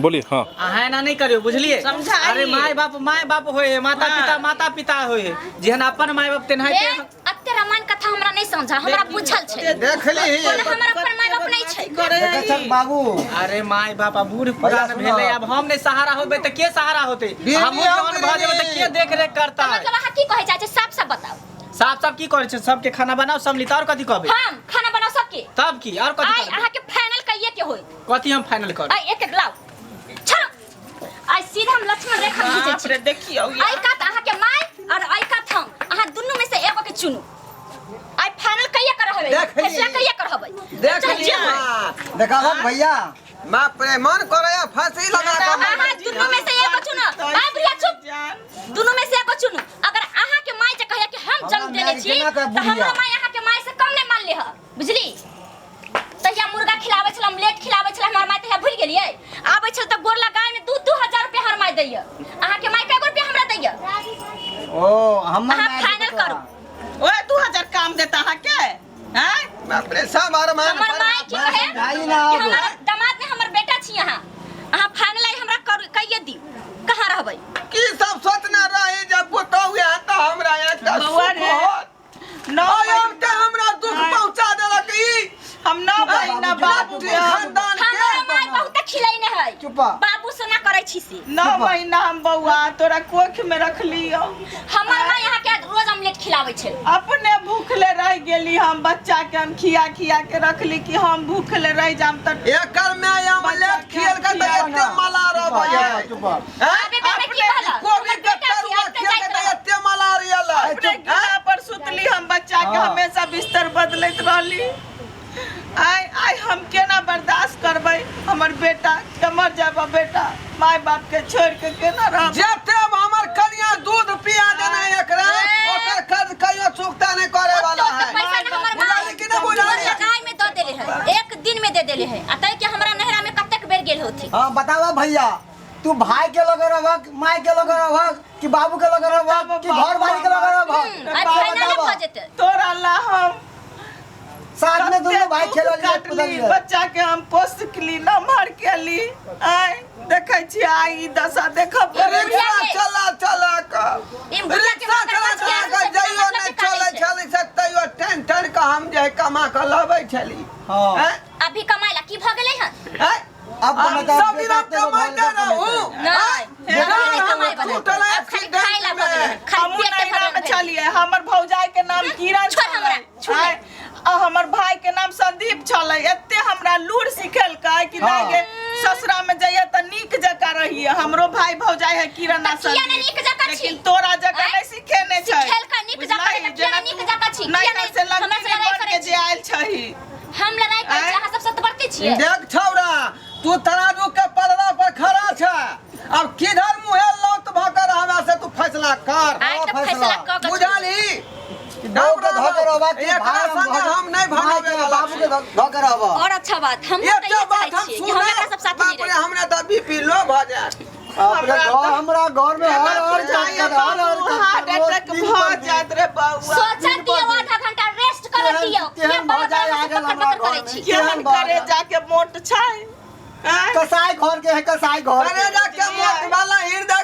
बोलिए। हाँ, अहाँ एना नहि करियौ, बुझलियै? समझाइए। अरे, माय बाप होय है, माता पिता माता पिता होय है। जेहन अपन माय बाप तेनाहिते। ए, अते रामायण कथा हमरा नहीं समझा, हमरा बुझल छै। देखली। कोनो हमर अपन माय बाप नहीं छै। करे देखै छक बाबू। अरे, माय बाप आ बूढ़ पुरान सुनो। भेलै, आब हम नहि सहारा होबै तऽ के सहारा होतै? बीड़ी हमहूँ हम जवान भऽ जेबै तऽ के बीड़ी। देख रेख करतै? मतलब अहाँ की कहै चाहै छी, साफ साफ बताउ। साफ साफ की करै छै? सबके खाना बनाओ सब ली, तऽ और कथी कहबै? हम खाना बनाओ सबके? तब की और कथी आइ करबै? अहाँ के फाइनल कहिए के होई। कथी हम फाइनल कर? आइ एक एक लाओ, छोड़ो, आइ सीधा हम लक्ष्मण रेखा खींचै बाप छी। रे, देखियौ। आइ कात अहाँ के माय और आइ कात हम, अहाँ दुनू में से एगो के चुनू। आइ फाइनल कहिए कर रहबै? देख ली। फैसला कहिए कर रहबै? देख चाहे ली। जे होय। माँ। देखा भैया। माँ, प्रेम मन करे फांसी लगा के अहाँ दुनू में से एगो चुनू। आइ बुढ़िया, चुप। दुनू में से एगो चुनू। अगर अहाँ के माय जे कहिया कि हम हमरा जन्म देने माय छी, केना तऽ कहब बुढ़िया? हमरो माय अहाँ के माय से कम नहीं मान ले ह, बुझली? तहिया मुर्गा खिलाबै छल, ऑमलेट खिलाबै छल हमर माय तहिया, भूल गेलियै? आबै छल तऽ गोर लगाय में 2-2 हजार रुपया हमर माय दैया। अहाँ के माय कएगो रुपया हमरा दैया? ओ हमर अहाँ माय फाइनल के करू। ओए, 2000 काम देता अहाँके हैं? बाप रे, सब अरमान हमर माय की कहे समझाई कि ना आब। हमर दामाद ने हमर बेटा छी। अहाँ अहाँ फाइनल आइ हमरा करू, कहिए दी कहाँ रहबै। की सब सोचने रही जे पुतहु यहाँ तऽ हमरा एकटा बौआ सुख रे। होत। नौ आइ हम महीना के हमरा दुख पहुंचा देलक ई हम 9 महीना बाबू के हम खानदान के। हमर माय बहुत खिलैने है। चुप। बाबू सोना करै छी से। 9 महीना हम बौआ तोरा कोख में रखलियो। हमर माय अहाँ के रोज ऑमलेट खिलाबै छै। अपने भूखले रह गेली हम, बच्चा के हम खिया खिया के रखली कि हम भूखले रह जाम तऽ एकर में ऑमलेट खियल के तऽ एते मला रहबै। चुप। अबे बेबे, की कहला? कोबी हमर के बेटा छी, तरुआ आबिते खियल के जाइत तऽ रहब। एते मला रियल। अपने गिला पर सुतली हम, बच्चा के हमेशा बिस्तर बदलैत रहली। आइ आइ हम केना बर्दाश्त करबै? हमर बेटा के मर जाब, बेटा माय बाप के छोड़ के केना रहब? जते हमर कनिया दूध पिया देने एकरा, ए। ओकर कर्ज कहियो चुकता नहीं करे वाला ओते है। पैसा न हमर माय बुझाली कि नहीं बुझाली? लगाई में दऽ देले है, एक दिन में दे देले है। आ तै के हमरा नहरा में कतेक बेर गेल होथी? हाँ, बतावा भैया, तू भाई के लगे रहबक, माय के लगे रहबक, कि बाबू के लगे रहबक, कि घर वाली के लगे रहबक? आइ फाइनल भऽ जेतै। तोरा ला हम साथ में दोनों भाई कते खेलल दुख काटली, बच्चा के हम पोसली, नमहर केली, आइ देखै छी आइ ई दशा देखब पड़ै छै। रिक्शा चला चला के ई बुढ़िया के रिक्शा मकर चला बच चला गया, के से बिना जइयो मतलब नहीं के काटै चलै छै। छली से, तैयो टन टन के हम जे है कमा के लबै छली। हाँ। हैं? अभी कमाइला की भऽ गेलै हन? हैं? अब हम मतलब सब दिन बेटा हम तेरे कमाइते घर का रहू। नहि, अभी नहि कमाइ बला। छूटल आब खाली खाइ ला भऽ गेलै हन। खाली हमहूँ पेटे नैहरा भरल में भेल। छलियै, हमर भौजाई के नाम किरण छोड़ हमरा, छलै। छोड़। आँय, आ हमर भाई के नाम संदीप छलै। एते हमरा लूर सिखेलकै कि हाँ। दाइ गे, ससुरा में जइए तऽ नीक जकाँ रहिए। हमरो भाई भौजाई है किरण आ तऽ किया नहि संदीप, नीक जकाँ छी? लेकिन तोरा जकाँ आँय? नहि सिखेने छै। सिखेलकै नीक जकाँ, बुझलही? तऽ किया जेना नहि नीक तू जकाँ छी? किया नैहर नहि से हमरा से लंकिनी लड़ाइ बन करै के छी? जे आयल छही। हम लड़ाई करै छी? आँय? अहाँ सब सतबरती छियै। देख छौड़ा, तू तराजू के पलड़ा पर खड़ा छ, अब किधर मुहे लौट भ कर हमरा से तू फैसला कर। आइ तऽ फैसला। फैसला कऽ के छोड़ू। बुझलही? बहू के धऽ के रहबक कि एकरा भाई संगे हम नहीं माय के भगावे वाला बाबू के धऽ के रहबक? और अच्छा बात, हम तऽ एक इहे बात चाहै हम छियै कि हम सुने एकरा सब साथे बाप नहि रे, रही। हमरा तऽ बीपी लो भऽ जायत। अपने घर, हमरा घर में हर हर जाइए चक्कर, हर हर बाबू, हार्ट चक्कर, रोज अटैक दिन भऽ पर दिन। जायत रे बौआ। सोचऽ दिन पर दियौ, दिन। आधा घंटा रेस्ट करऽ केहन दियौ। किया केहन भऽ बार जाय बार अहाँ आगल सब हमरा बकर बकर घर करै में। छी? केहन केहन भऽ करे जाय। जाके मोट छै आँय? कसाई घर के है, कसाई घर अरे के। जाके मोट वाला हृदय।